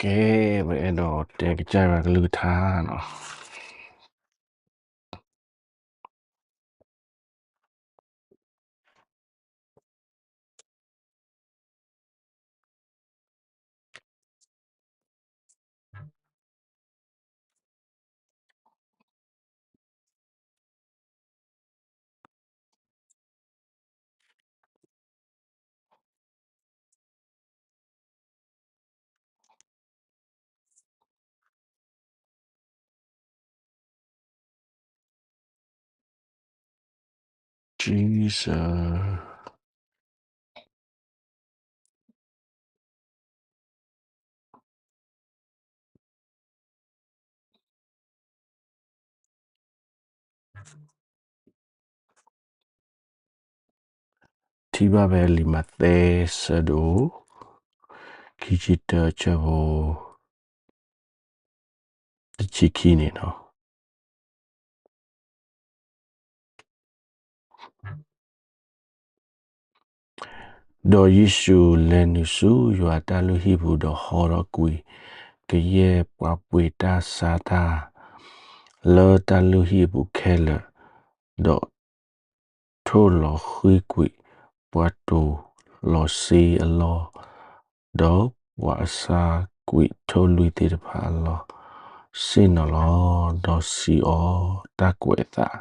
ကဲ, ပအဲၣ်ဒိးတဲကစၢ်ယွၤကလုၢ်ကထါနီၤ. ထံၣ်ဘၣ်ဖဲလံာ်မးသဲ ဆၢဒိၣ် ခံဆံတၢ ဆၢဖိ တဆံခံန့ၣ်လီၤ. ဒီးယ့ၣ်ၡူးလဲၤနုာ်ဆူယွၤအတၢ်လုၢ်ဟံၣ်ပူၤ ဒီးဟီထီၣ်ကွံာ်ကယဲၢ်ပှၤပှ့ၤတၢ်ဆါတၢ် လၢတၢ်လုၢ်ဟံၣ်အပူၤခဲလၢာ်, ဒီးထိၣ်လီၤဃံကွံာ်ပှၤတိၤလီၤစ့အလီၢ်, ဒီးပှၤအဆါကွံာ်ထိၣ်လွံၢ်သ့ၣ်တဖၣ်အလီၢ်ဆ့ၣ်နီၤလီၤ. ဒီးစံးအီၤ, တၢ်ကွဲးအသး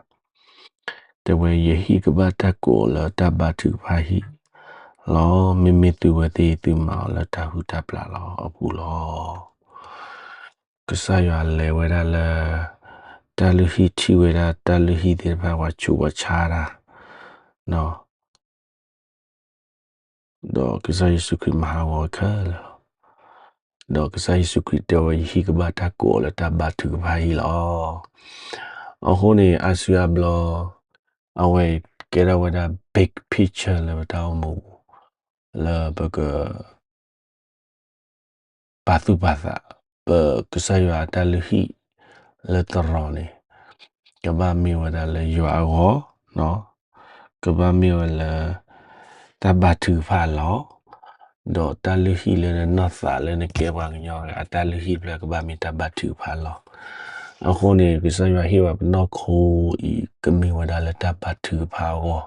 တဲဝဲ, ယဟံၣ်ကဘၣ်တၢ်ကိးအီၤလၢတၢ်ဘါထုကဖၣ်ဟံၣ်လီၤ. မ့မ့ၢ်သုဝဲသ့ၣ် သုမၤအီၤလၢတၢ်ဟုၣ်တၢ်ဘျၣ်လီၤအပူၤလီၤ. ကစၢ်ယွၤလဲၤဝဲဒၣ်လၢ တၢ်လုၢ်ဟံၣ်ထံၣ်ဝဲဒၣ် တၢ်လုၢ်ဟံၣ်သ့ၣ်တဖၣ် ပှၤဆူးပှၤဆါတၢ် ဒီးကစၢ်ယ့ၣ်ၡူးခရံာ်မၤဟးဂီၤခဲလၢာ်လီၤ. ဒီးကစၢ်ယ့ၣ်ၡူးခရံာ်တဲဝဲ ယဟံၣ်ကဘၣ်တၢ်ကိးအီၤလၢတၢ်ဘါထုကဖၣ်ဟံၣ်လီၤ. အဃိန့ၣ် အါစုအါဘျီ အဝဲကဲထီၣ်ဝဲဒၣ် big picture လၢပတၢ်အိၣ်မူပူၤ လၢပက ပာ်သူၣ်ပာ်သး ပကစၢ်ယွၤအတၢ်လုၢ်ဟံၣ်လၢသရိာ်န့ၣ် ကဘၣ်မ့ၢ်ဝဲဒၣ်လၢယွၤအဂီၢ်, ကဘၣ်မ့ၢ်ဝဲလၢ တၢ်ဘါထုကဖၣ်အလီၢ်, ဒီးတၢ်လုၢ်ဟံၣ်လၢနနီၢ်သးလၢနကဲပှၤကညီအတၢ်လုၢ်ဟံၣ်တဖျၢၣ် ကဘၣ်မ့ၢ်တၢ်ဘါထုကဖၣ်အလီၢ်. အဃိန့ၣ် ကစၢ်ယွၤဟ့ၣ်ဝဲပနီၢ်ခိအံၤ ကမ့ၢ်ဝဲဒၣ်လၢတၢ်ဘါထုကဖၣ်အဂီၢ်,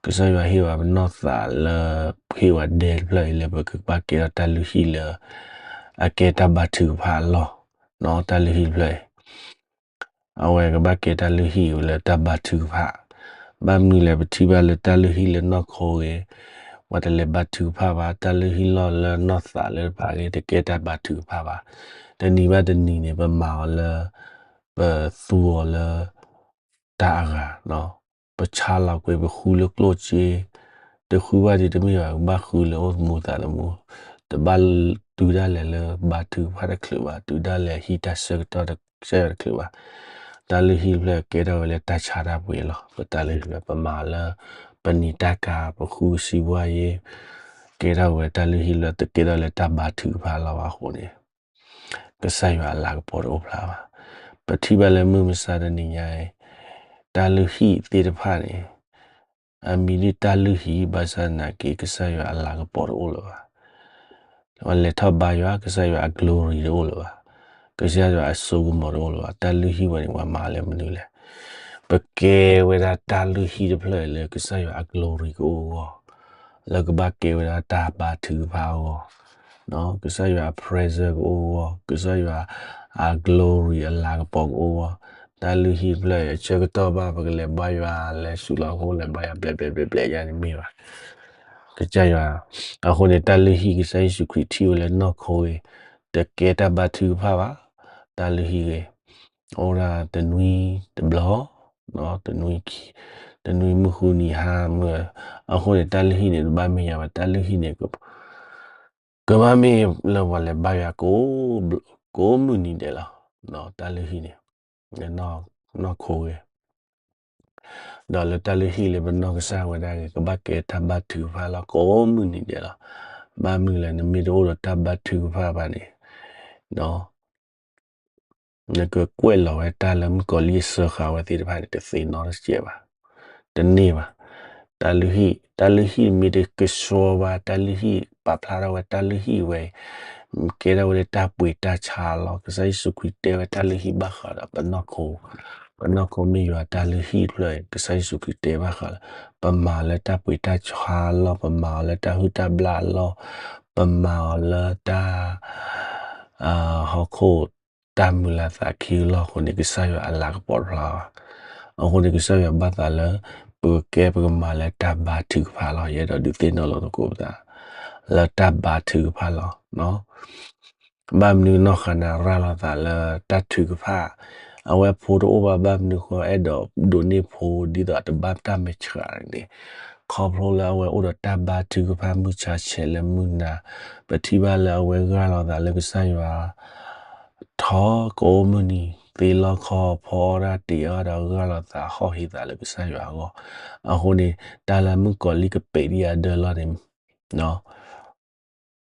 ကစၢ်ယွၤဟ့ၣ်ဝဲပနီၢ်သးလၢ ဟ့ၣ်ဝဲဒဲတဖျၢၣ်အံၤလၢ ပကဘၣ်ကဲထီၣ်တၢ်လုၢ်ဟံၣ်လၢ အကဲတၢ်ဘါထုကဖၣ်အလီၢ်, တၢ်လုၢ်ဟံၣ်တဖျၢၣ်အံၤ အဝဲကဘၣ်ကဲတၢ်လုၢ်ဟံၣ်လၢတၢ်ဘါထုကဖၣ်. ဘၣ်မနုၤလဲၣ် ပထံၣ်ဘၣ်လၢတၢ်လုၢ်ဟံၣ်လၢနီၢ်ခိဂ့ၤ ပှၤတလဲၤဘါထုကဖၣ်ဘၣ်, တၢ်လုၢ်ဟံၣ်လီၢ်လၢနီၢ်သးလၢတဖၣ်ဂ့ၤ တကဲတၢ်ဘါထုကဖၣ်ဘၣ်. တနံၤဘၣ်တနံၤန့ၣ် ပမၤအီၤလၢ ပသူအီၤလၢ တၢ်အဂၤ, ပဆါလီၤကွံာ် ပဃုလၢကျိၣ်စ့, တဃုဘၣ်ဒ်တမ့ၢ်ဘၣ် ကဘၣ်ဃုလၢအိၣ်သမူသးသမူ, တဘၣ်တုၤဒၣ်လဲာ်လၢဘါထုကဖၣ်တချုးဘၣ်, တုၤဒၣ်လဲာ်ဟံးတၢ်ဆၢကတီၢ်ကစၢ်ယွၤတချုးဘၣ်. တၢ်လုၢ်ဟံၣ်တဖျၢၣ်ကဲထီၣ်ဝဲလၢတၢ်ဆါတၢ်ပှ့ၤလီၤ. ပတၢ်လုၢ်ဟံၣ်တဖျၢၣ် ပမၤလၢ ပနံာ်တၢ်ကၤ ပဃုစံးဘှါယ့ ကဲထီၣ်ဝဲတၢ်လုၢ်ဟံၣ်တဖျၢၣ် တကဲထီၣ်လၢတၢ်ဘါထုကဖၣ်လီၤဘၣ်အဃိန့ၣ် ကစၢ်ယွၤအလၤကပီၤတအိၣ်ဖျါဘၣ်. ပထံၣ်ဘၣ်လၢမုၢ်မဆါတနံၤညါအံၤ တၢ်လုၢ်ဟံၣ်သ့ၣ်တဖၣ်န့ၣ် အမံၤဒ်တၢ်လုၢ်ဟံၣ် ဘၣ်ဆၣ်သနာ်က့ ကစၢ်ယွၤအလၤကပီၤတအိၣ်လၢၤဘၣ်. ပှၤလဲၤထီၣ်ဘါယွၤ ကစၢ်ယွၤအ glory တအိၣ်လၢၤဘၣ်. ကစၢ်ယွၤအစိကမီၤတအိၣ်လၢၤဘၣ်. တၢ်လုၢ်ဟံၣ်ဝဲန့ၣ် ပှၤမၤလၢမနုၤလဲၣ်. ပကဲဝဲဒၣ်တၢ်လုၢ်ဟံၣ်တဖျၢၣ်လၢကစၢ်ယွၤအ glory ကအိၣ်အဂီၢ်, လၢကဘၣ်ကဲဝဲဒၣ်တၢ်ဘါထုကဖၣ်အဂီၢ်, ကစၢ်ယွၤအ presence ကအိၣ်အဂီၢ်, ကစၢ်ယွၤအ glory အလၤကပီၤကအိၣ်အဂီၢ်, တၢ်လုၢ်ဟံၣ်တဖျၢၣ်အံၤ အဆၢကတီၢ်ဘၣ် ပကလဲၤဘါယွၤ လဲၤဆူးလီၤဟိ လဲၤဘါယွၤ ဘျဲးဘျဲးဘျဲးဘျဲးယါန့ၣ်မ့ၢ်ဘၣ်. ကစၢ်ယွၤ, အဃိန့ၣ် တၢ်လုၢ်ဟံၣ်ကစၢ်ယ့ၣ်ၡူးခရံာ်ထံၣ်ဝဲလၢနီၢ်ခိဂ့ၤ, တကဲတၢ်ဘါထုကဖၣ်ဘၣ်. တၢ်လုၢ်ဟံၣ်ဂ့ၤ, အိၣ်ဒၣ်တနွံတဘျီ, တနွံခံ, တနွံမုၢ်ဃုနံၤဟါမုၢ်, အဃိန့ၣ် တၢ်လုၢ်ဟံၣ်န့ၣ် တဘၣ်မ့ၢ်ယၤဘၣ်. တၢ်လုၢ်ဟံၣ်န့ၣ် ကဘၣ်မ့ၢ်လၢပှၤလဲၤဘါယွၤ ကိးမုၢ်နံၤဒဲးလီၤ. တၢ်လုၢ်ဟံၣ်န့ၣ်, နီၢ်ခိဂ့ၤ ဒီးလၢတၢ်လုၢ်ဟံၣ်လၢပနီၢ်ကစၢ်ဝဲဒၣ်ဂ့ၤ ကဘၣ်ကဲတၢ်ဘါထုကဖၣ်လီၤ ကိးမုၢ်နံၤဒဲးလီၤ. ဘၣ်မနုၤလဲၣ် နမ့ၢ်တအိၣ်ဒီးတၢ်ဘါထုကဖၣ်ဘၣ်န့ၣ်, နကကွဲးလီၤဝဲတၢ်လၢမုၣ်ကီၤလံၢ်အစၢဃာ်ဝဲသ့ၣ်တဖၣ်န့ၣ် တသ့နီတစဲးဘၣ်, တန့ၢ်ဘၣ်. တၢ်လုၢ်ဟံၣ်, တၢ်လုၢ်ဟံၣ်မ့ၢ်တကဆှီဘၣ်, တၢ်လုၢ်ဟံၣ်ပာ်ဖျါထီၣ်ဝဲ တၢ်လုၢ်ဟံၣ်ဝဲအံၤ ကဲထီၣ်ဝဲလၢတၢ်ပှ့ၤတၢ်ဆါလီၤ. ကစၢ်ယ့ၣ်ၡူးခရံာ်တဲဝဲတၢ်လုၢ်ဟံၣ်ဘၣ်ဃးဒီးပနီၢ်ခိ, ပနီၢ်ခိမ့ၢ်ယွၤတၢ်လုၢ်ဟံၣ်တဖျၢၣ်အံၤ ကစၢ်ယ့ၣ်ၡူးခရံာ်တဲဘၣ်ဃးလၢ ပမၤအီၤလၢတၢ်ပှ့ၤတၢ်ဆါလီၤ, ပမၤအီၤလၢတၢ်ဟုၣ်တၢ်ဘျၣ်လီၤ, ပမၤအီၤလၢတၢ် ဟီၣ်ခိၣ်တၢ်မုာ်လၤသးခံလီၤအဃိန့ၣ် ကစၢ်ယွၤအလၤကပီၤတဖျါဘၣ်. အဃိန့ၣ် ကစၢ်ယွၤဘၣ်သးလၢ ပကကဲပကမၤလၢတၢ်ဘါထုကဖၣ်လီၤ. ယအဲၣ်ဒိးဒုးသ့ၣ်နီၣ်လိာ်သကိးပသး လၢတၢ်ဘါထုကဖၣ်လီၤ. ဘၣ်မနုၤနီၢ်ဃၤနၤရၤလီၤသးလၢတၢ်ထုကဖၣ်, အဝဲဖိတအိၣ်ဘၣ် ဘၣ်မနုၤဃိအဲၣ်ဒိးဒိးန့ၢ်ဖိဒ်သိးအတဘၣ်တၢ်မဲာ်ဆှးန့ၣ်, ခီဖျိလၢအဝဲအိၣ်ဒီးတၢ်ဘါထုကဖၣ်မုၢ်ဆါဆဲးလၢမုၢ်နၤ, ပထံၣ်ဘၣ်လၢအဝဲရၤလီၤသးလၢကစၢ်ယွၤ ထီကအိၣ်မုၢ်နံၤ သ့လီၢ်ခီ ဖီအီၣ်တၢ်တ့အီၣ်ဒီးရၤလီၤသးဟီၣ်ဟ့သးလၢကစၢ်ယွၤအဂီၢ်, အဃိန့ၣ် တၢ်လၢမုၣ်ကီၤလံၢ်ကပဲာ်ဒံးအဒၢလီၢ်န့ၣ်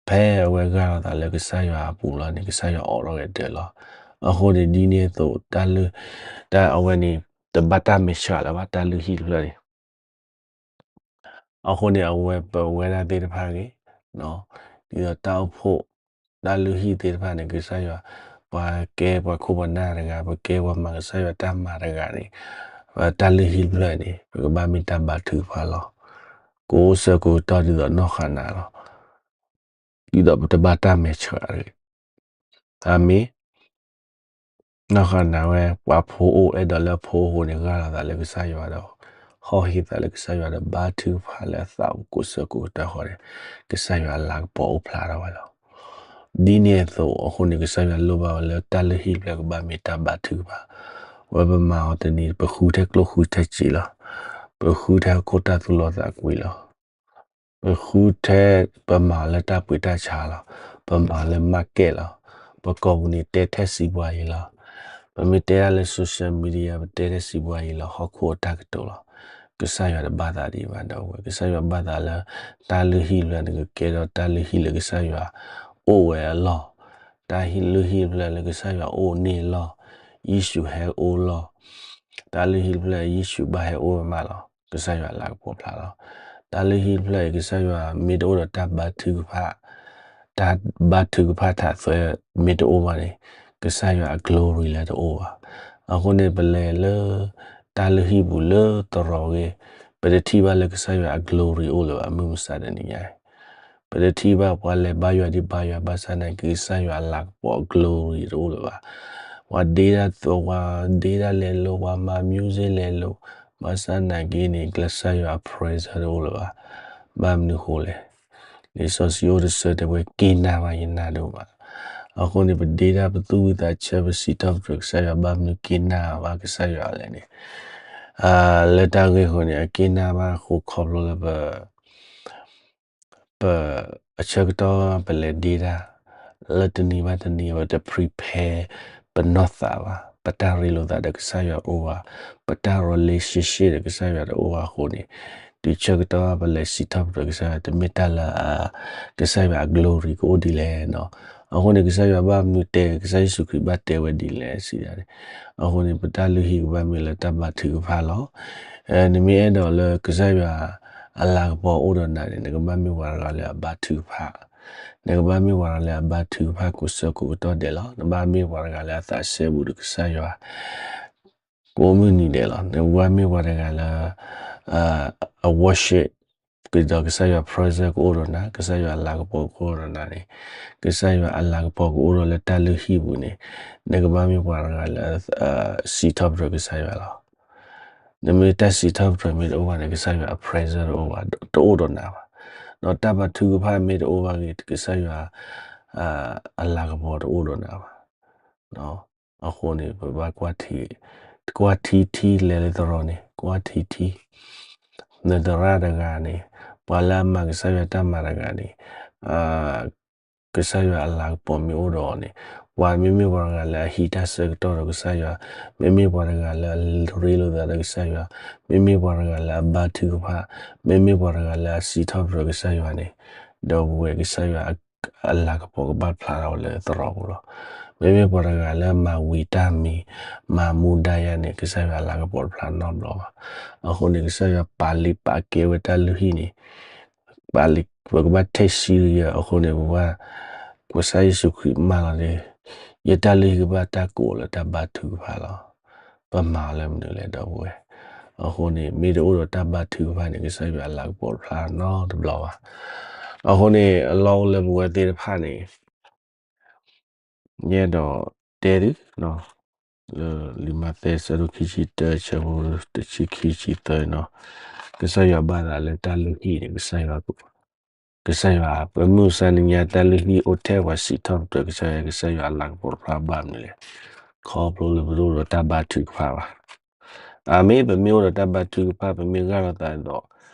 ဖဲအဝဲရၤလီၤသးလၢကစၢ်ယွၤအပူၤလီၤန့ၣ် ကစၢ်ယွၤအိးထီၣ်က့ၤဒၢလီၤ. အဃိန့ၣ် ဒ်န့ၣ်အသိး တၢ်လုၢ် တၢ်အဝဲန့ၣ် တဘၣ်တၢ်မဲာ်ဆှးလၢၤဘၣ် တၢ်လုၢ်ဟံၣ်တဖျၢၣ်န့ၣ် အဃိန့ၣ် အဝဲပဝဲဒၣ်သ့ၣ်တဖၣ်ဂ့ၤ, ဒ်သိးတၢ်အိၣ်ဖှိၣ် တၢ်လုၢ်ဟံၣ်သ့ၣ်တဖၣ်န့ၣ် ကစၢ်ယွၤ ပှၤကဲပှၤခိၣ်ပှၤနၢ်တဂၤ ပကဲပှၤမၤကစၢ်ယွၤတၢ်မၤတဂၤန့ၣ်, တၢ်လုၢ်ဟံၣ်တဖျၢၣ်န့ၣ် ပကဘၣ်မ့ၢ်တၢ်ဘါထုကဖၣ်လီၤ. ကိးဆၢကိးကတီၢ်ဒ်သိးနီၢ်ဃၤနၤလီၤ. ဒ်သိးပတဘၣ်တၢ်မဲာ်ဆှးတဂ့ၤ. အၤမ့ၣ်. နီၢ်ဃၤနၤဝဲ ပှၤဖိအိၣ်အဲၣ်ဒိးလၢအဖိအဃိန့ၣ် ရၤလီၤသးလၢကစၢ်ယွၤဒီး ဟီၣ်ဟ့သးလၢကစၢ်ယွၤဒီး ဘါထုကဖၣ်လၢအသးပူၤကိးဆၢကိးကတီၢ်ဃီန့ၣ် ကစၢ်ယွၤအလၤကပီၤအိၣ်ဖျါထီၣ်ဝဲလီၤ. ဒ်န့ၣ်အသိးအဃိန့ၣ် ကစၢ်ယွၤလိၣ်ဘၣ်ဝဲလၢတၢ်လုၢ်ဟံၣ်တဖျၢၣ်ကဘၣ်မ့ၢ်တၢ်ဘါထုကဖၣ်, ဝဲပမၤအီၤတနံၤ ပဃုထဲကျိၣ်ဃုထဲစ့လီၤ. ပဃုထဲဟီၣ်ခိၣ်တၢ်သူၣ်လီသးကွံလီၤ. ပဃုထဲ ပမၤအီၤလၢတၢ်ပှ့ၤတၢ်ဆါလီၤ. ပမၤအီၤလၢ market လီၤ. ပကိာ်ပူၤန့ၣ် တဲထဲစံးပှၤယံၤလီၤ. ပမ့ၢ်တဲဒၣ်လၢ social media ပတဲထဲစံးပှၤယံၤလီၤ ဟီၣ်ခိၣ်အတၢ်ကတိၤလီၤ. ကစၢ်ယွၤတဘၣ်သးဒံးဘၣ် ဒီပုၢ်ဝဲၢ်, ကစၢ်ယွၤဘၣ်သးလၢ တၢ်လုၢ်ဟံၣ်တဖျၢၣ်န့ၣ် ကကဲထီၣ်တၢ်လုၢ်ဟံၣ်လၢကစၢ်ယွၤအိၣ်ဝဲအလီၢ်, တၢ်လုၢ်ဟံၣ်တဖျၢၣ်လၢကစၢ်ယွၤအိၣ်န့ၢ်အလီၢ်, ယ့ၣ်ၡူးဟဲအိၣ်လီၢ်, တၢ်လုၢ်ဟံၣ်တဖျၢၣ် ယ့ၣ်ၡူးဘၣ်ဟဲအိၣ်ဝဲမးလီၤ. ကစၢ်ယွၤအလၤကပီၤဖျါလီၤ. တၢ်လုၢ်ဟံၣ်တဖျၢၣ်အံၤ ကစၢ်ယွၤမ့ၢ်တအိၣ်ဒီးတၢ်ဘါထုကဖၣ်, တၢ်ဘါထုကဖၣ်ထးသွဲမ့ၢ်တအိၣ်ဘၣ်န့ၣ် ကစၢ်ယွၤအ glory လၢတအိၣ်ဘၣ်. အဃိန့ၣ် ပလဲၤလၢတၢ်လုၢ်ဟံၣ်ပူၤလၢသရိာ်ဂ့ၤ, ပတထံၣ်ဘၣ်လၢကစၢ်ယွၤအ glory အိၣ်လၢၤဘၣ် မုၢ်မဆါတနံၤညါအံၤ ပတထံၣ်ဘၣ်ပှၤလဲၤဘါယွၤဒ်ဘါယွၤ ဘၣ်ဆၣ်သနာ်က့ ကစၢ်ယွၤအလၤကပီၤအ glory တအိၣ်လၢၤဘၣ်. ပှၤဒ့တၢ်သဝါ ဒ့တၢ်လဲၤလိၤ ပှၤမၤ music လဲၤလိၤ ဘၣ်ဆၣ်သနာ်က့န့ၣ် ကစၢ်ယွၤအ presence တအိၣ်လၢၤဘၣ်. ဘၣ်မနုၤဃိလဲၣ်. လံာ်စီဆှံအိၣ်တဆၢတဲဝဲ က့ၤနၢ်ဘၣ်ယနၢ်ဒိၣ်မး. အဃိန့ၣ် ပဒ့တၢ်ပသူၣ်ဝံသးဆၢ ပစံးထီၣ်ပတြၢၤကစၢ်ယွၤ ဘၣ်မနုၤက့ၤနၢ်ဘၣ်ကစၢ်ယွၤလဲၣ်န့ၣ် လၢတၢ်ဂ့ၢ်အဃိန့ၣ် အက့ၤနၢ်ဘၣ်အဃိခီဖျိလၢပ ပ အဆၢကတီၢ်ပလဲၤဒ့တၢ် လၢတနံၤဘၣ်တနံၤ ပတ prepare ပနီၢ်သးဘၣ်. ပတၢ်ရ့လိာ်သးဒီးကစၢ်ယွၤတအိၣ်ဘၣ်, ပတၢ် relationship ဒီးကစၢ်ယွၤတအိၣ်ဘၣ်အဃိန့ၣ် တုၤဆၢကတီၢ်ပလဲၤစံးထီၣ်ပတြၢၤကစၢ်ယွၤ တမ့ၢ်တၢ်လၢ ကစၢ်ယွၤအ glory ကအိၣ်ဒ်လဲၣ်နီၤ. အဃိန့ၣ် ကစၢ်ယွၤဘၣ်မနုၤတဲ ကစၢ်ယ့ၣ်ၡူးခရံာ်ဘၣ်တဲဝဲဒ်လဲၣ်စံးဒ်န့ၣ်. အဃိန့ၣ် ပတၢ်လုၢ်ဟံၣ်ကဘၣ်မ့ၢ်လၢတၢ်ဘါထုကဖၣ်လီၤ. နမ့ၢ်အဲၣ်ဒိးလၢကစၢ်ယွၤ အလၤကပီၤအိၣ်ဒီးနၤန့ၣ် နကဘၣ်မ့ၢ်ပှၤတဂၤလၢအဘါထုကဖၣ်, နကဘၣ်မ့ၢ်ပှၤတဂၤလၢအဘါထုကဖၣ်ကိးဆၢကိးကတီၢ်ဒဲးလီၤ. နဘၣ်မ့ၢ်ပှၤတဂၤလၢအသးစဲဘူးဒီးကစၢ်ယွၤ ကိးမုၢ်နံၤဒဲးလီၤ. နကဘၣ်မ့ၢ်ပှၤတဂၤလၢ အ worship ကဒီးကစၢ်ယွၤ presence ကအိၣ်ဒီးနၤ, ကစၢ်ယွၤအလၤကပီၤကအိၣ်ဒီးနၤန့ၣ်, ကစၢ်ယွၤအလၤကပီၤကအိၣ်ဒီးလၢတၢ်လုၢ်ဟံၣ်ပူၤန့ၣ်, နကဘၣ်မ့ၢ်ပှၤတဂၤလၢ စံးထီၣ်ပတြၢၤကစၢ်ယွၤလီၤ. နမ့ၢ်တၢ်စံးထီၣ်ပတြၢၤမ့ၢ်တအိၣ်ဘၣ်န့ၣ် ကစၢ်ယွၤအ presence တအိၣ်ဘၣ်, တအိၣ်ဒီးနၤဘၣ်. ဒီးတၢ်ဘါထုကဖၣ်မ့ၢ်တအိၣ်ဘၣ်ဂ့ၤ ကစၢ်ယွၤ အလၤကပီၤတအိၣ်ဒီးနၤဘၣ်. အဃိန့ၣ် ပဘၣ်ကွၢ်ထံ, ကွၢ်ထံထံလဲၤလၢသရိာ်န့ၣ် ကွၢ်ထံထံ, နသရၣ်တဂၤန့ၣ်, ပှၤလၢအမၤကစၢ်ယွၤတၢ်မၤတဂၤန့ၣ်, ကစၢ်ယွၤအလၤကပီၤမ့ၢ်အိၣ်ဒီးအီၤန့ၣ်, ပှၤမ့မ့ၢ်ပှၤတဂၤလၢအဟံးတၢ်ဆၢကတီၢ်ဒီးကစၢ်ယွၤ, မ့မ့ၢ်ပှၤတဂၤလၢအရ့လိာ်သးဒီးကစၢ်ယွၤ, မ့မ့ၢ်ပှၤတဂၤလၢအဘါထုကဖၣ်, မ့မ့ၢ်ပှၤတဂၤလၢအစံးထီၣ်ပတြၢၤကစၢ်ယွၤန့ၣ်, ဒီပုၢ်ဝဲၢ် ကစၢ်ယွၤ အလၤကပီၤကဘၣ်ဖျါထီၣ်ဝဲလၢသရိာ်ပူၤလီၤ. မ့မ့ၢ်ပှၤတဂၤလၢမၤဝံၤတၢ်မံၤ မၤမူဒါယၤန့ၣ် ကစၢ်ယွၤအလၤကပီၤတဖျါနီတဘျီဘၣ်. အဃိန့ၣ် ကစၢ်ယွၤပာ်လံပာ်ကဲဝဲတၢ်လုၢ်ဟံၣ်န့ၣ် ပာ်လံ ပကဘၣ်ထဲးဆံယၤ အဃိန့ၣ် ပဘၣ် ကစၢ်ယ့ၣ်ၡူးခရံာ်မၢလီၤန့ၣ်, ယတၢ်လုၢ်ဟံၣ်ကဘၣ်တၢ်ကိးလၢတၢ်ဘါထုကဖၣ်လီၤ. ပမၤအီၤလၢမနုၤလဲၣ် ဒီပုၢ်ဝဲၢ်. အဃိန့ၣ် မ့ၢ်တအိၣ်ဒီးတၢ်ဘါထုကဖၣ်န့ၣ် ကစၢ်ယွၤအလၤကပီၤတဖျါနီတဘျီဘၣ်. အဃိန့ၣ် အလီၢ်အိၣ်လၢပဝဲသ့ၣ်တဖၣ်န့ၣ် ယအဲၣ်ဒိးတဲသု လၢလံာ်မးသဲ ဆၢဒိၣ်ခံဆံတၢ ဆၢဖိတဆံခံဆံသၢနီၤ, ကစၢ်ယွၤဘၣ်သးလၢတၢ်လုၢ်ဟံၣ်န့ၣ် ကစၢ်ယွၤ, ကစၢ်ယွၤ ပမုၢ်မဆါတနံၤညါ တၢ်လုၢ်ဟံၣ်အိၣ်ထဲပှၤစံးထီၣ်ပတြၢၤကစၢ်ယွၤ, ကစၢ်ယွၤအလၤကပီၤတဖျါဘၣ်မနုၤလဲၣ်. ခီဖျိလၢပတအိၣ်ဒီးတၢ်ဘါထုကဖၣ်ဘၣ်. အၤမ့ၣ်, ပမ့ၢ်အိၣ်ဒီးတၢ်ဘါထုကဖၣ်, ပမ့ၢ်ဂၢ်လီၤသးဒ်သိး,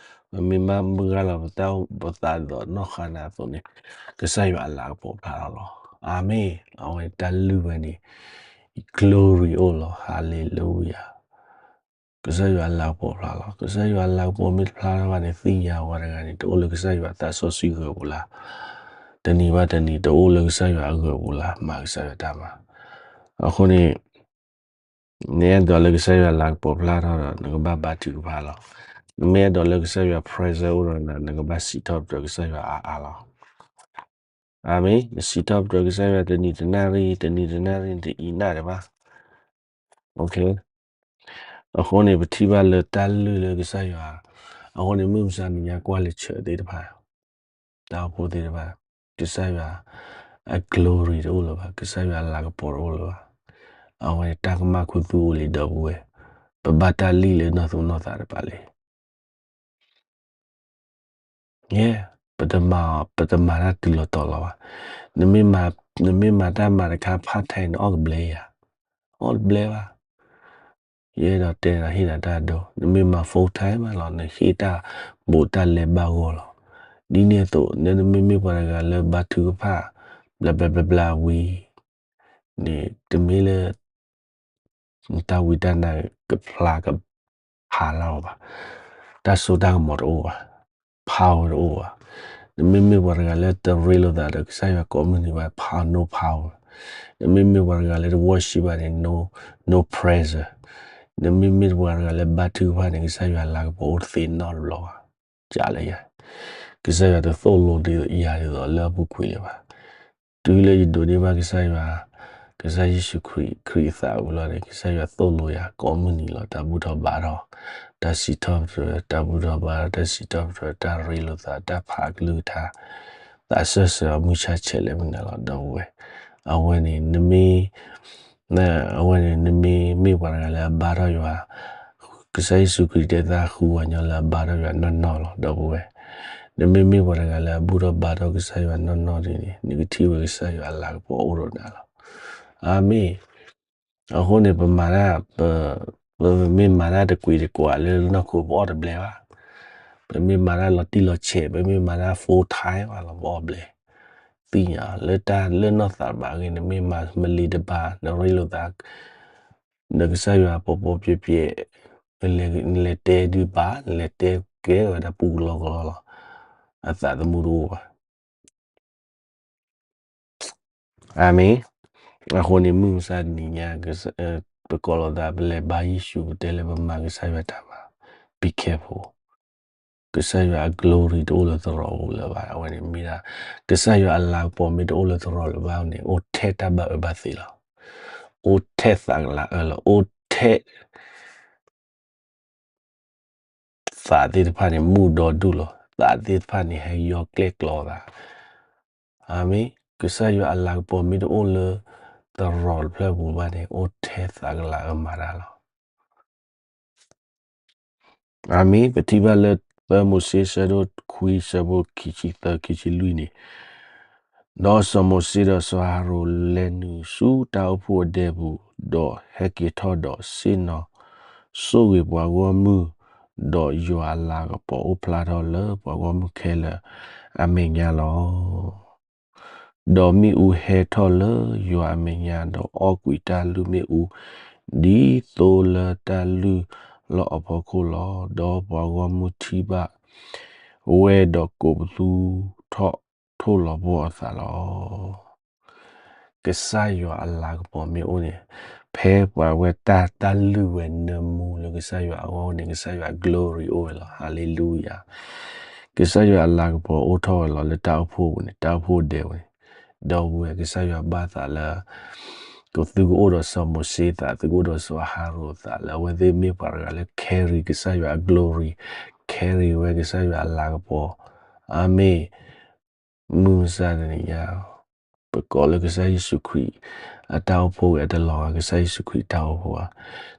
ပမ့ၢ်မၤဂၢ်လီၤပသးဒ်သိးနီၢ်ဃၤနၤအသိးန့ၣ်, ကစၢ်ယွၤအလၤကပီၤဖျါထီၣ်လီၤ. အၤမ့ၣ်. အဝဲတၢ်လုၢ်ဝဲန့ၣ် glory အိၣ်လီၤ. Hallelujah. ကစၢ်ယွၤအလၤကပီၤဖျါလီၤ. ကစၢ်ယွၤအလၤကပီၤမ့ၢ်တဖျါထီၣ်ဘၣ်န့ၣ် သ့ၣ်ညါပှၤတဂၤန့ၣ် တအိၣ်လၢကစၢ်ယွၤသးစီဆှံဂၢၤပူၤလၢ်, တနံၤဘၣ်တနံၤ တအိၣ်လၢကစၢ်ယွၤအဂၢၤပူၤလၢ် မၤကစၢ်ယွၤတၢ်မၤ. အဃိန့ၣ် နအဲၣ်ဒိးလၢကစၢ်ယွၤအလၤကပီၤဖျါထီၣ်ဒီး နကဘၣ်ဘါထုကဖၣ်လီၤ. နမ့ၢ်အဲၣ်ဒိးလၢကစၢ်ယွၤ presence အိၣ်ဒီးနၤ, နကဘၣ်စံးထီၣ်ပတြၢၤကစၢ်ယွၤအါအါလီၤ. အၤမ့ၣ်. နစံးထီၣ်ပတြၢၤကစၢ်ယွၤတနံၤတနၣ်ရံၣ်, တနံၤတနၣ်ရံၣ် နတအံးနၣ်ဒံးဘၣ်. အဃိန့ၣ် ပထံၣ်ဘၣ်လၢတၢ်လုၢ်လၢကစၢ်ယွၤ, အဃိန့ၣ် မုၢ်မဆါတနံၤညါကွၢ်လၢ church သ့ၣ်တဖၣ်, တၢ်အိၣ်ဖှိၣ်သ့ၣ်တဖၣ်, ကစၢ်ယွၤအ glory တအိၣ်လၢၤဘၣ်, ကစၢ်ယွၤအလၤကပီၤတအိၣ်လၢၤဘၣ်. အဝဲန့ၣ်တၢ်ကမၣ်ခူသူၣ်အိၣ်လံ ဒီပုၢ်ဝဲၢ်, ပဘၣ်တၢ်လုၢ်လၢနီၢ်သူၣ်နီၢ်သးတပၤလံ. ယဲ, ပတမၤ, ပတမၤတၢ်တုၤလီၤတီၤလီၤဘၣ်. နမ့ၢ်မၤတၢ်မၤတခါ part time န့ၣ် အီၣ်ကဘျဲယၤ, အီၣ်တဘျဲဘၣ်. ယအဲၣ်ဒိးတဲဒီးဟ့ၣ်နၤတၢ်ဒိ, နမ့ၢ်မၤ full time မးလီၤ နဟ့ၣ်တၢ်ဘူးတၢ်လဲဘၣ်ဂီၢ်လီၤ. ဒ်န့ၣ်အသိး နမ့မ့ၢ်ပှၤတဂၤလၢဘါထုကဖၣ် ဘျါဘျါဘျါဘျါဝံၤန့ၣ် တမ့ၢ်လၢ နတၢ်ဝံတၢ်နါကဖျါကဖးလီၤဘၣ်. တၢ်စိတၢ်ကမီၤတအိၣ်ဘၣ်, power တအိၣ်ဘၣ်. နမ့မ့ၢ်ပှၤတဂၤလၢတရ့လိာ်သးဒီးကစၢ်ယွၤကိးမုၢ်နံၤဘၣ် power, no power. နမ့မ့ၢ်ပှၤတဂၤလၢတ worship ဘၣ်န့ၣ် no, no presence. နမ့မ့ၢ်ပှၤတဂၤလၢဘါထုကဖၣ်န့ၣ် ကစၢ်ယွၤလၤကပီၤအိၣ်တသ့နီတဘျီဘၣ်. ကလၢယၤ, ကစၢ်ယွၤတသိၣ်လိယၤဒ်သိးလၢအပူၤကွံာ်လၢၤဘၣ်. တုၤလၢယဒိးန့ၢ်ဘၣ်ကစၢ်ယွၤ, ကစၢ်ယ့ၣ်ၡူးခရံာ် ခရံာ်အသးဝံၤလီၤန့ၣ် ကစၢ်ယွၤသိၣ်လိယၤကိးမုၢ်နံၤလီၤ. တၢ်ဘူၣ်ထီၣ်ဘါထီၣ်, တၢ်စံးထီၣ်ပတြၢၤ, တၢ်ဘူၣ်ထီၣ်ဘါထီၣ်, တၢ်စံးထီၣ်ပတြၢၤ, တၢ်ရ့လိာ်သး, တၢ်ဖးကလုၢ်ကထါ, သးစၢၢ်စၢၤအီၤ မုၢ်ဆါဆဲးလဲးမုၢ်နၤလီၤ ဒီပုၢ်ဝဲၢ်. အဝဲန့ၣ် နမ့ၢ် အဝဲန့ၣ် နမ့ၢ်မ့ၢ်ပှၤတဂၤလၢအဘါထီၣ်ယွၤ, ကစၢ်ယ့ၣ်ၡူးခရံာ်တဲသးဃုပှၤကညီလၢအဘါထီၣ်ယွၤနီၢ်နီၢ်လီၤ ဒီပုၢ်ဝဲၢ်. နမ့မ့ၢ်ပှၤတဂၤလၢအဘူၣ်ထီၣ်ဘါထီၣ်ကစၢ်ယွၤနီၢ်နီၢ်ဒ်န့ၣ် နကထံၣ်ဝဲကစၢ်ယွၤအလၤကပီၤအိၣ်ဒီးနၤလီၤ. အၤမ့ၣ်. အဃိန့ၣ် ပမၤတၢ်, ပ, ပမ့ၢ်မၤတၢ်တကွံာ်တကွာ်လၢနီၢ်ခိ ပအီၣ်တဘျဲဘၣ်. ပမ့ၢ်မၤတၢ်လီၤတံၢ်လီၤဆဲး, ပမ့ၢ်မၤတၢ် full time ဘၣ်လီၤ ပအီၣ်ဘျဲ. သ့ၣ်ညါလၢတၢ်လၢနီၢ်သးတဘၣ်အဂ့ၢ် နမ့ၢ်မၤမလံၤတဘၣ် နရ့လိာ်သး, နကစၢ်ယွၤပီၤပီၤပျဲၤပျဲၤ, နလဲၤတဲဒုးဘၣ်, နလဲၤတဲကဲဝဲဒၣ်ပူကလီကလီလီၤ. အသးသမူတအိၣ်ဘၣ်. အၤမ့ၣ်. အဃိန့ၣ် မုၢ်မဆါတနံၤညါ ပကိးလိာ်သး ပလဲၤဘါယ့ၣ်ၡူး ပတဲလၢပမၤကစၢ်ယွၤတၢ်မၤ, be careful. ကစၢ်ယွၤအ glory တအိၣ်လၢသရိာ်ပူၤလၢၤဘၣ်. အဝဲန့ၣ်မ့ၢ်ဒၣ် ကစၢ်ယွၤအလၤကပီၤမ့ၢ်တအိၣ်လၢသရိာ်လၢၤဘၣ်န့ၣ် အိၣ်ထဲတၢ်ဘၣ်အၢဘၣ်သီလီၤ. အိၣ်ထဲသးကလၤအၢလီၤ. အိၣ်ထဲ သးသ့ၣ်တဖၣ်န့ၣ် မူၣ်ဒီဒူၣ်လီၤ. သးသ့ၣ်တဖၣ်န့ၣ် ဟဲယီၤကျဲၣ်ကျီသး. အၤမ့ၣ်. ကစၢ်ယွၤအလၤကပီၤမ့ၢ်တအိၣ်လၢသရိာ်တဖျၢၣ်ပူၤဘၣ်န့ၣ် အိၣ်ထဲသးကလၤအၢမၤတၢ်လီၤ. အၤမ့ၣ်. ပထံၣ်ဘၣ်လၢ ဖဲမိၤၡ့ ဆၢဒိၣ်ခွံ ဆၢဖိခံဆံသၢ ခံဆံလွံၢ်န့ၣ်, ဒီးစီၤမိၤၡ့ဒီးစီၤအၤဟရိၣ်လဲၤနုာ်ဆူတၢ်အိၣ်ဖှိၣ်အဒဲပူၤ, ဒီးဟဲက့ၤထီၣ်ဒီးဆ့ၣ်နီၤဆိၣ်ဂ့ၤပှၤဂီၢ်မုၢ်, ဒီးယွၤအလၤကပီၤအိၣ်ဖျါထီၣ်လၢပှၤဂီၢ်မုၢ်ခဲလၢာ်အမဲာ်ညါလီၤ. ဒီးမ့ၣ်အူဟဲထီၣ်လၢယွၤအမဲာ်ညါ, ဒီးအီၣ်ကွံာ်တၢ်လုၢ်မ့ၣ်အူ ဒ်သိလၢတၢ်လုၢ်လီၢ်အဖီခိၣ်လီၤ. ဒီးပှၤဂီၢ်မုၢ်ထံၣ်ဘၣ်ဝဲဒီးကိးပသူထီၣ်ထိၣ်လီၤဘှီၣ်အသးလီၤ. ကစၢ်ယွၤအလၤကပီၤမ့ၢ်အိၣ်န့ၣ်, ဖဲပှၤဝဲတၢ်, တၢ်လုၢ်ဝဲနၢမူလၢကစၢ်ယွၤအဂီၢ်န့ၣ် ကစၢ်ယွၤအ glory အိၣ်ဝဲလီၤ. Hallelujah. ကစၢ်ယွၤအလၤကပီၤအိၣ်ထီၣ်ဝဲလီၤလၢတၢ်အိၣ်ဖှိၣ်ပူၤန့ၣ်, တၢ်အိၣ်ဖှိၣ်ဒဲပူၤန့ၣ်, ဒီပုၢ်ဝဲၢ် ကစၢ်ယွၤဘၣ်သးလၢ ကသုကအိၣ်ဒီးစီၤမိၤၡ့သး, သုကအိၣ်ဒီးစီၤအၤဟရိၣ်သး လၢအဝဲသ့ၣ်မ့ၢ်ပှၤတဂၤလၢ carry ကစၢ်ယွၤအ glory, carry ဝဲကစၢ်ယွၤအလၤကပီၤ. အၤမ့ၣ်. မုၢ်မဆါတနံၤညါ ပကိးလၢကစၢ်ယ့ၣ်ၡူးခရံာ်အတၢ်အိၣ်ဖှိၣ်ဝဲ အတလီၤဂာ်ကစၢ်ယ့ၣ်ၡူးခရံာ်တၢ်အိၣ်ဖှိၣ်ဘၣ်.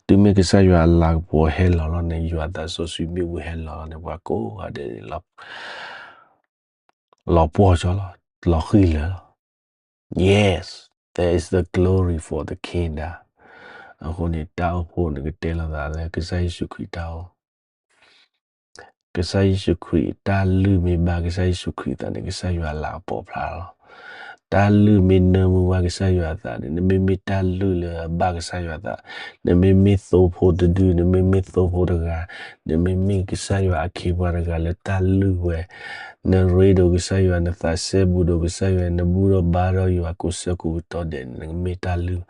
တုၤမ့ၢ်ကစၢ်ယွၤအလၤကပီၤဟဲလီၤလီၤန့ၣ် ယွၤသးစီဆှံမ့ၣ်အူဟဲလီၤလီၤန့ၣ် ပှၤကိးဂၤဒဲးန့ၣ် လီၤပှီၢ်ကၠီလီၤ, လီၤဃံၤလၢာ်လီၤ. Yes, there is the glory for the kingdom. အဃိန့ၣ် တၢ်အိၣ်ဖှိၣ်န့ၣ်ကတဲလိာ်သးလၢကစၢ်ယ့ၣ်ၡူးခရံာ်တၢ်အိၣ် ကစၢ်ယ့ၣ်ၡူးခရံာ် တၢ်လုၢ်မ့ၢ်ဘၣ်ကစၢ်ယ့ၣ်ၡူးခရံာ်အသးန့ၣ် ကစၢ်ယွၤအလၤကပီၤဖျါလီၤ. တၢ်လုၢ်မ့ၢ်နၢမူဘၣ်ကစၢ်ယွၤအသးန့ၣ် နမ့မ့ၢ်တၢ်လုၢ်လၢအဘၣ်ကစၢ်ယွၤအသး, နမ့မ့ၢ်သိဖိတဒု, နမ့မ့ၢ်သိဖိတဂၤ, နမ့မ့ၢ်ကစၢ်ယွၤအခ့အပှၤတဂၤလၢတၢ်လုၢ်ဝဲ, နရ့ဒိၣ်ကစၢ်ယွၤ, နသးစဲဘူးဒိၣ်ကစၢ်ယွၤ, နဘူၣ်ထီၣ်ဘါထီၣ်ယွၤကိးဆၢကိးကတီၢ်ဒဲးန့ၣ် နကမ့ၢ်တၢ်လုၢ်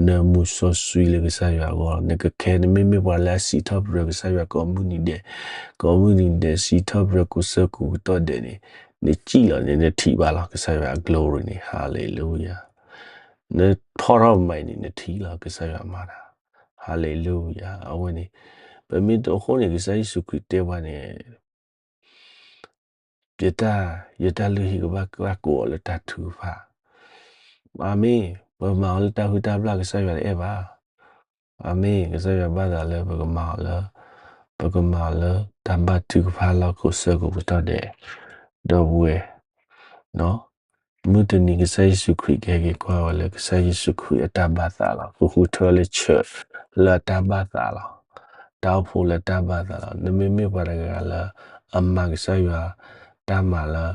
နၢမူစီဆှံလၢကစၢ်ယွၤအဂီၢ်လီၤ. နကခဲ နမ့မ့ၢ်ပှၤလၢအစံးထီၣ်ပတြၢၤကစၢ်ယွၤကိးမုၢ်နံၤဒဲး, ကိးမုၢ်နံၤဒဲး စံးထီၣ်ပတြၢၤကိးဆၢကိးကတီၢ်ဒဲးန့ၣ် နစံၣ်လီၤန့ၣ် နထံၣ်ဘၣ်လီၤ ကစၢ်ယွၤအ glory န့ၣ်. Hallelujah. နဖီၣ်ထီၣ်မၤအံၤန့ၣ် နထံၣ်လီၤ ကစၢ်ယွၤမၤတၢ်. Hallelujah. အဝဲန့ၣ် ပမ့ၢ်တအိၣ်ဃိန့ၣ် ကစၢ်ယ့ၣ်ၡူးခရံာ်တဲပှၤန့ၣ် ယတၢ်, ယတၢ်လုၢ်ဟံၣ်ကဘၣ်ကျၢ်ကိးအီၤလၢတၢ်ထုကဖၣ်. အၤမ့ၣ်. ပမၤအီၤလၢတၢ်ဟုၣ်တၢ်ဘျၣ် ကစၢ်ယွၤတအဲၣ်ဘၣ်. အၤမ့ၣ်. ကစၢ်ယွၤဘၣ်သးလၢပကမၤအီၤလၢ, ပကမၤအီၤလၢတၢ်ဘါထုကဖၣ်လီၢ်ကိးဆၢကိးကတီၢ်ဒဲး, ဒီပုၢ်ဝဲၢ် မုၢ်တနံၤကစၢ်ယ့ၣ်ၡူးခရံာ်ကဟဲက့ၤကွၢ်ဝဲလၢကစၢ်ယ့ၣ်ၡူးခရံာ်အတၢ်ဘၣ်သးလီၤ. ဃုဃုထၢလၢ church လၢအတၢ်ဘၣ်သးလီၤ. တၢ်အိၣ်ဖှိၣ်လၢတၢ်ဘၣ်သးလီၤ. နမ့မ့ၢ်ပှၤတဂၤလၢအမၤကစၢ်ယွၤတၢ်မၤလၢ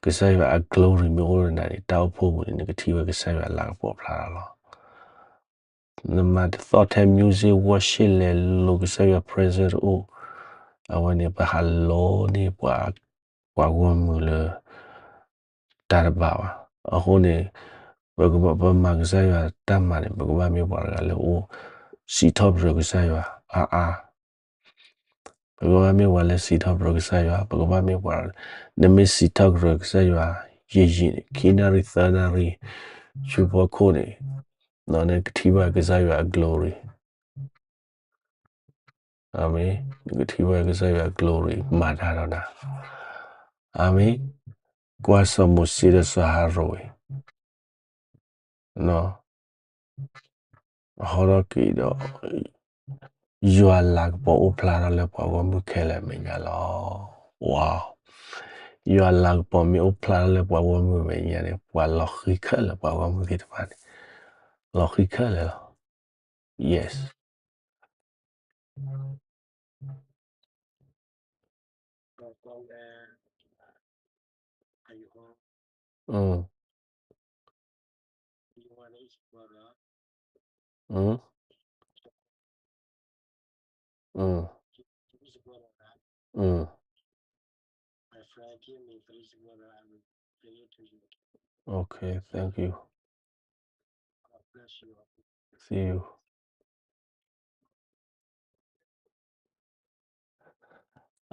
ကစၢ်ယွၤအ glory မ့ၢ်အိၣ်လၢနၤန့ၣ် တၢ်အိၣ်ဖှိၣ်ပူၤန့ၣ် နကထံၣ်ဝဲကစၢ်ယွၤလၤကပီၤဖျါလီၤ. နမၤတသီၣ်ထဲ music worship လဲၤလိၤ ကစၢ်ယွၤ presence တအိၣ်, အဝဲန့ၣ် ပဟးလိန့ၢ်ပှၤဂီၢ်မုၢ်လၢ တၢ်တဘၣ်ဘၣ်. အဃိန့ၣ် ပကဘၣ် ပမၤကစၢ်ယွၤတၢ်မၤန့ၣ် ပကဘၣ်မ့ၢ်ပှၤတဂၤလၢအိၣ် စံးထီၣ်ပတြၢၤကစၢ်ယွၤအါအါ ပကဘၣ်မ့ၢ်ပှၤလၢစံးထီၣ်ပတြၢၤကစၢ်ယွၤ, ပကဘၣ်မ့ၢ်ပှၤ, နမ့ၢ်စံးထီၣ်ပတြၢၤကစၢ်ယွၤ ယံာ်ယံာ်န့ၣ် ခံနၣ်ရံၣ်သၢနၣ်ရံၣ် ဆူဖီခိၣ်န့ၣ်, နကထံၣ်ဘၣ်ကစၢ်ယွၤအ glory. အၤမ့ၣ်. နကထံၣ်ဘၣ်ကစၢ်ယွၤအ glory မၤတၢ်ဒီးနၤ. အၤမ့ၣ်. ကွၢ်စီၤမိၤၡ့ဒီးစီၤအၤဟရိၣ်အံၤ ဟီထီၣ်က့ၤဒီး ယွၤလၤကပီၤအိၣ်ဖျါထီၣ်လၢပှၤဂီၢ်မုၢ်ခဲလၢာ်အမဲာ်ညါလီၤ. ဝါ, ယွၤလၤကပီၤမ့ၢ်အိၣ်ဖျါထီၣ်လၢပှၤဂီၢ်မုၢ်အမဲာ်ညါန့ၣ် ပှၤလီၤဃံၤခဲလၢာ် ပှၤဂီၢ်မုၢ်သ့ၣ်တဖၣ်န့ၣ် လီၤဃံၤခဲလၢာ်လီၤ. Yes.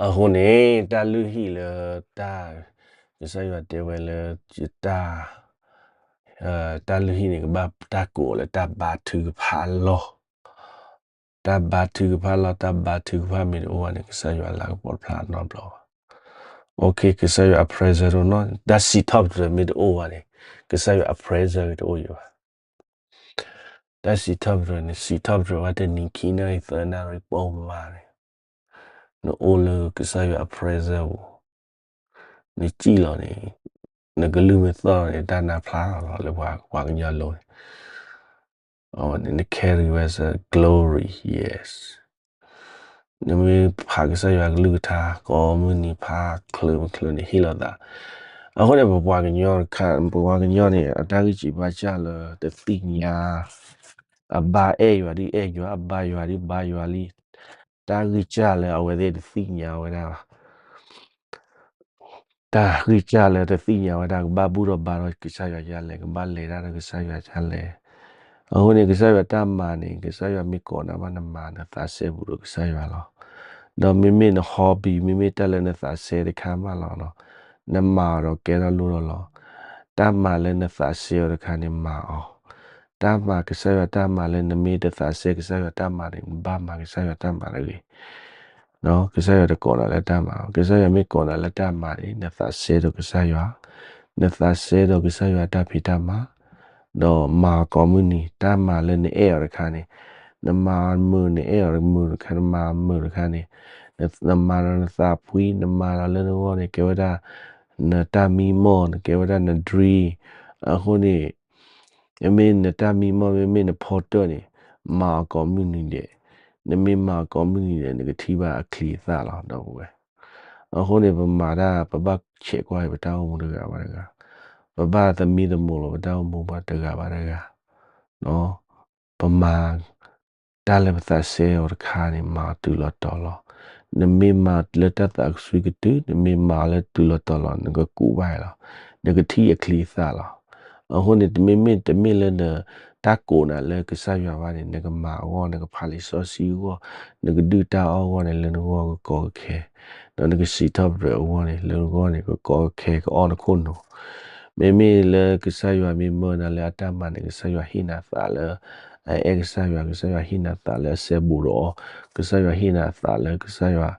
အဃိန့ၣ် တၢ်လုၢ်ဟံၣ်လၢတၢ်, ကစၢ်ယွၤတဲဝဲလၢ ယတၢ်, တၢ်လုၢ်ဟံၣ်န့ၣ် ကဘၣ်တၢ်ကိးအီၤလၢတၢ်ဘါထုကဖၣ်လီၢ်. တၢ်ဘါထုကဖၣ်လီၢ်, တၢ်ဘါထုကဖၣ်မ့ၢ်တအိၣ်ဘၣ်န့ၣ် ကစၢ်ယွၤလၤကပီၤတဖျါနီတဘျီဘၣ်. ကစၢ်ယွၤအ presence တအိၣ်နီၤ, တၢ်စံးထီၣ်ပတြၢၤမ့ၢ်တအိၣ်ဘၣ်န့ၣ် ကစၢ်ယွၤအ presence တအိၣ်ယဘၣ်. တၢ်စံးထီၣ်ပတြၢၤန့ၣ် စံးထီၣ်ပတြၢၤဘၣ်တနံၤခံနၣ်ရံၣ်သၢနၣ်ရံၣ်ပိာ်မးန့ၣ်, နအိၣ်လၢကစၢ်ယွၤအ presence ပူၤ, နစံၣ်လီၤန့ၣ်, နကလုၢ်မ့ၢ်သီၣ်လီၤန့ၣ် တၢ်နါဖျါလီၤလၢပှၤကညီလိၤန့ၣ်, အဝဲန့ၣ် န carry ဝဲစ့ၢ် glory, yes. နမ့ၢ်ဖးကစၢ်ယွၤကလုၢ်ကထါ ကိးမုၢ်နံၤဖးချုးမချုးန့ၣ် ဟ့ၣ်လီၤသး. အဃိန့ၣ် ပပှၤကညီတခါ, ပပှၤကညီန့ၣ် အတၢ်ဂံၢ်စံးဘါစၢ်လၢတသ့ၣ်ညါ, အဘါအဲၣ်ယွၤဒုးအဲၣ်ယွၤ, အဘါယွၤဒုးဘါယွၤလံ. တၢ်ဂံၢ်စၢ်လၢအဝဲသ့ၣ်တသ့ၣ်ညါဝဲဒၣ်ဘၣ်. တၢ်ဂံၢ်စၢ်လၢတသ့ၣ်ညါဝဲဒၣ် ကဘၣ်ဘူၣ်ထီၣ်ဘါထီၣ်ကစၢ်ယွၤဒ်လဲၣ်, ကဘၣ်လဲၤတၢ်ဒီးကစၢ်ယွၤဒ်လဲၣ်. အဃိန့ၣ် ကစၢ်ယွၤတၢ်မၤန့ၣ် ကစၢ်ယွၤမ့ၢ်ကိးနၤဘၣ် နမၤနသးစဲဘူးဒီးကစၢ်ယွၤလီၤ. ဒီးမ့မ့ၢ်န hobby မ့မ့ၢ်တၢ်လၢနသးစဲတခါမးလီၤ, နမၤအီၤဒီးကဲထီၣ်လိၣ်ထီၣ်လီၤ. တၢ်မၤလၢနသးစဲအီၤတခါန့ၣ်မၤအီၤ, တၢ်မၤကစၢ်ယွၤတၢ်မၤလၢနမ့ၢ်တသးစဲကစၢ်ယွၤတၢ်မၤန့ၣ် နဘၣ်မၤကစၢ်ယွၤတၢ်မၤတဂ့ၤ. ကစၢ်ယွၤတကိးနၤလၢတၢ်မၤ, ကစၢ်ယွၤမ့ၢ်ကိးနၤလၢတၢ်မၤန့ၣ် နသးစဲဒီးကစၢ်ယွၤ, နသးစဲဒီးကစၢ်ယွၤတၢ်ဖံးတၢ်မၤ, ဒီးမၤအီၤကိးမုၢ်နံၤ, တၢ်မၤလၢနအဲၣ်အီၤတခါန့ၣ်, နမၤအီၤမုာ် နအဲၣ်အီၤမုာ်တခါ နမၤအီၤမုာ်တခါန့ၣ်, နမၤဒီးနသးဖှံ, နမၤဒီးလၢနဂီၢ်န့ၣ် ကဲဝဲဒၣ် နတၢ်မံမီၢ်, နကဲဝဲဒၣ်န dream. အဃိန့ၣ် မ့မ့ၢ်နတၢ်မံမီၢ် မ့မ့ၢ်နဖီတၢၣ်န့ၣ် မၤအီၤကိးမုၢ်နံၤဒဲး, နမ့ၢ်မၤအီၤကိးမုၢ်နံၤဒဲး နကထံၣ်ဘၣ်အချံအသၣ်လီၤ ဒီပုၢ်ဝဲၢ်. အဃိန့ၣ် ပမၤတၢ် ပဘၣ်ဆဲးကွၢ်ပတၢ်အိၣ်မူတဂၤဘၣ်တဂၤ, ပဘၣ်သမံသမိးလီၤပတၢ်အိၣ်မူဘၣ်တဂၤဘၣ်တဂၤ, ပမၤ တၢ်လၢပသးစဲအီၤတခါန့ၣ် မၤအီၤတုၤလီၤတီၤလီၤ. နမ့ၢ်မၤလၢတၢ်သးခုကတုာ်, နမ့ၢ်မၤအီၤလၢတုၤလီၤတီၤလီၤ နကကူးဘၣ်လီၤ, နကထံၣ်အချံအသၣ်လီၤ. အဃိန့ၣ် တမ့မ့ၢ် တမ့ၢ်လၢန တၢ်ကိးနၤလၢကစၢ်ယွၤဘၣ်န့ၣ် နကမၤအဂီၢ် နကဖးလံာ်စီဆှံအဂီၢ်, နကဒုၣ်တၢ်အီၣ်အဂီၢ်န့ၣ် လၢနဂီၢ်ကကီကခဲ, ဒီးနကစံးထီၣ်ပတြၢၤအဂီၢ်န့ၣ် လၢနဂီၢ်န့ၣ် ကကီကခဲ ကအီၣ်နခိၣ်နူာ်. မ့မ့ၢ်လၢကစၢ်ယွၤမ့ၢ်မၢနၤလၢအတၢ်မၤန့ၣ် ကစၢ်ယွၤဟ့ၣ်နၤသးလၢ အအဲၣ်ကစၢ်ယွၤ, ကစၢ်ယွၤဟ့ၣ်နၤသးလၢအစဲဘူးဒီးအီၤ, ကစၢ်ယွၤဟ့ၣ်နၤသးလၢကစၢ်ယွၤ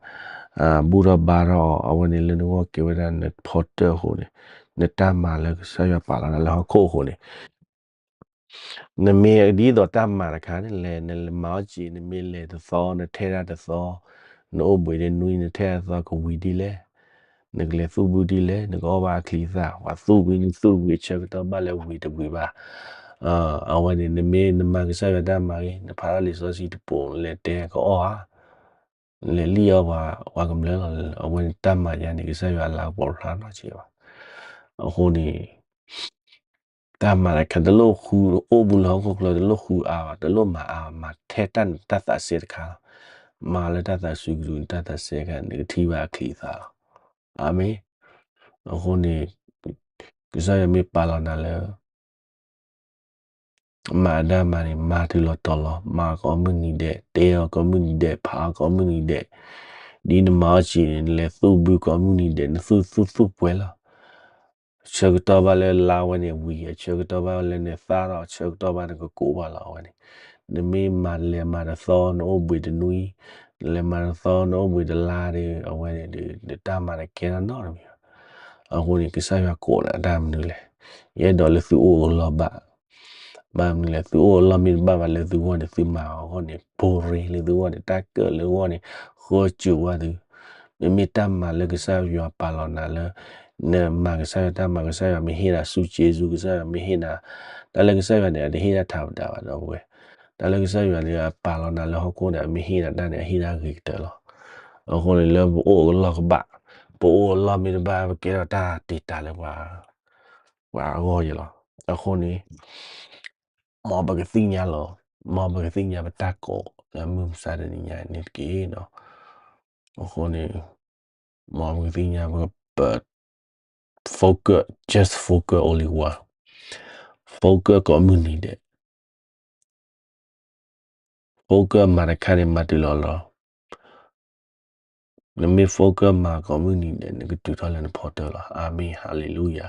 ဘူၣ်ထီၣ်ဘါထီၣ်အီၤ, အဝဲန့ၣ်လၢနဂီၢ်ကဲဝဲဒၣ်နဖီတၢၣ်အဃိန့ၣ်, နတၢ်မၤလၢကစၢ်ယွၤပာ်လီၤနၤလၢဟီၣ်ခိၣ်အဃိန့ၣ် နမ့ၢ်ဒ်သိးတၢ်မၤတခါန့ၣ်လဲၣ်, နလဲၤမၤအီၣ်စ့ၤ နမ့ၢ်လဲၤတသီ နထဲဒၣ်တသီ, နအိၣ်ဘှံးတနွံ နထဲဒၣ်တသီ ကဝံၤဒ်လဲၣ်, နကလဲၤသူၣ်ဘုဒ်လဲၣ်, နကအီၣ်ဘၣ်အချံအသၣ်, ပှၤသူၣ်ဝံၤနသူၣ်ဝံၤ အဆၢကတီၢ်ဘၣ်လၢဝံၤတဝံၤဘၣ်. အဝဲန့ၣ် နမ့ၢ် နမၤကစၢ်ယွၤတၢ်မၤဂ့ၤ, နဖးထီၣ်လံာ်စီဆှံတပိၤ နလဲၤတဲကအီၣ်ဧါ, လဲၤလံၣ်အီၣ်ပှၤ ပှၤကမျၢၢ်လီၤ. အဝဲန့ၣ်တၢ်မၤယါန့ၣ် ကစၢ်ယွၤအလၤကပီၤဖျါနီတစဲးဘၣ်. အဃိန့ၣ် တၢ်မၤတခါ တလိၣ်ဃုအိၣ်ဘူးလၢဟီၣ်ခိၣ်ချၢ တလိၣ်ဃုအါဘၣ်, တလိၣ်မၤအါဘၣ်, မၤထဲတၢ်နတၢ်သးစဲတခါလီၤ. မၤလၢတၢ်သးစူၤကဒု နတၢ်သးစဲတခါ နကထံၣ်ဘၣ်အချံအသၣ်လီၤ. အၤမ့ၣ်. အဃိန့ၣ် ကစၢ်ယွၤမ့ၢ်ပာ်လီၤနၤလၢ မၤအတၢ်မၤန့ၣ် မၤတုၤလီၤတီၤလီၤ, မၤကိးမုၢ်နံၤဒဲး, တဲအီၤကိးမုၢ်နံၤဒဲး, ဖးအီၤကိးမုၢ်နံၤဒဲး, ဒ်နမၤအီၣ်စ့ၤန့ၣ် နလဲၤသူၣ်ဘုကိးမုၢ်နံၤဒဲး, နသူၣ်သူၣ်သူၣ်ပှဲၤလီၤ. ဆၢကတီၢ်ဘၣ်လၢလါဝဲန့ၣ်ဝံၤ, ဆၢကတီၢ်ဘၣ်လၢနသၣ်ထီၣ်, ဆၢကတီၢ်ဘၣ်နကကိးဘၣ်လီၤ အဝဲန့ၣ်. နမ့ၢ်မၤလဲၤမၤတသီ နအိၣ်ဘှံးတနွံ, နလဲၤမၤတသီ နအိၣ်ဘှံးတလါဒီး အဝဲန့ၣ်ဒီး နတၢ်မၤန့ၣ်ကဲထီၣ်နီတမံၤဘၣ်. အဃိန့ၣ် ကစၢ်ယွၤကိးနၤတၢ်မနုၤလဲၣ်. ယအဲၣ်ဒိးလၢသုအိၣ်အလီၢ်ဘၣ် ဘၣ်မနုၤလဲၣ်, သုအိၣ်အလီၢ်မ့ၢ်တဘၣ်ဘၣ်လၢသုဂီၢ်န့ၣ် သုမၤအီၤအဂီၢ်န့ၣ် boring လၢသုဂီၢ်န့ၣ် တၢ်ကၢၣ်လၢသုဂီၢ်န့ၣ် ဃၢစၢၤဝဲသု. မ့မ့ၢ်တၢ်မၤလၢကစၢ်ယွၤပာ်လီၤနၤလၢ နမၤကစၢ်ယွၤတၢ်မၤ ကစၢ်ယွၤမ့ၢ်ဟ့ၣ်နၤဆူစ့စူ ကစၢ်ယွၤမ့ၢ်ဟ့ၣ်နၤ တၢ်လၢကစၢ်ယွၤန့ၣ် အတဟ့ၣ်ဒၣ်ထးပဒါဘၣ် ဒီပုၢ်ဝဲၢ်. တၢ်လၢကစၢ်ယွၤန့ၣ် အပာ်လီၤနၤလၢဟီၣ်ခိၣ်န့ၣ် အမ့ၢ်ဟ့ၣ်နၤတၢ်န့ၣ် အဟ့ၣ်ဒၣ်ဂ့ၤကတၢၢ်လီၤ. အဃိန့ၣ် လၢပအိၣ်အလီၢ်ကဘၣ်, ပအိၣ်အလီၢ်မ့ၢ်တဘၣ် ပကဲထီၣ်တၢ်တ့ၢ်တၢ်လၢပှၤ ပှၤအဂီၢ်ယဲလီၤ. အဃိန့ၣ် မ်ပကသ့ၣ်ညါလီၤ, မ်ပကသ့ၣ်ညါပတၢ်ကိးလၢမုၢ်မဆါတနံၤညါန့ၣ်တက့ၢ်. အဃိန့ၣ် မ်ပကသ့ၣ်ညါပ focus, just focus only one, focus ကိးမုၢ်နံၤဒဲး, focus မၤတခါန့ၣ် မၤတုၤလီၤလီၤ. နမ့ၢ် focus မၤကိးမုၢ်နံၤဒဲး နကတုၤထီၣ်လၢနဖီတၢၣ်လီၤ. အၤမ့ၣ်, ဟၤလ့လူယၤ.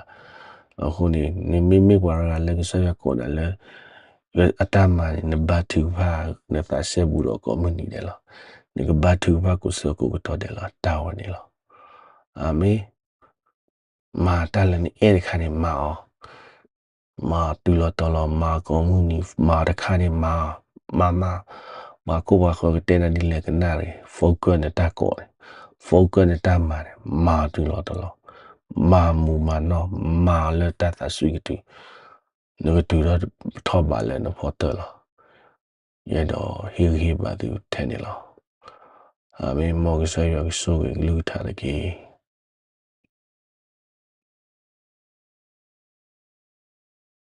အဃိန့ၣ် နမ့မ့ၢ်ပှၤတဂၤလၢကစၢ်ယွၤကိးနၤလၢ အတၢ်မၤန့ၣ် နဘါထုကဖၣ် နသးစဲဘူးဒီးကိးမုၢ်နံၤဒဲးလီၤ. နကဘါထုကဖၣ်ကိးဆၢကိးကတီၢ်ဒဲးလီၤ. တၢ်ဝဲန့ၣ်လီၤ. အၤမ့ၣ်. မၤတၢ်လၢနအဲၣ်တခါန့ၣ် မၤအီၤ, မၤတုၤလီၤတီၤလီၤ, မၤကိးမုၢ်နံၤ, မၤတခါန့ၣ် မၤ, မၤမၤ, ပှၤကိးပှၤဃၢၤကတဲနၤဒ်လဲၣ်ကနၣ်တဂ့ၤ, focus နတၢ်ကိးန့ၣ်, focus နတၢ်မၤန့ၣ် မၤတုၤလီၤတီၤလီၤ, မၤမုာ်မၤနီၢ်, မၤလၢတၢ်သးစူၤကတုၤ, နကတုၤထီၣ်ထီၣ်ဘးလၢနဖီတၢၣ်လီၤ. ယအဲၣ်ဒိးဟ့ၣ်ဂံၢ်ဟ့ၣ်ဘါသုထဲန့ၣ်လီၤ. အၤမ့ၣ်, မ်ကစၢ်ယွၤကဆိၣ်ဂ့ၤကလုၢ်ကထါတက့ၢ်.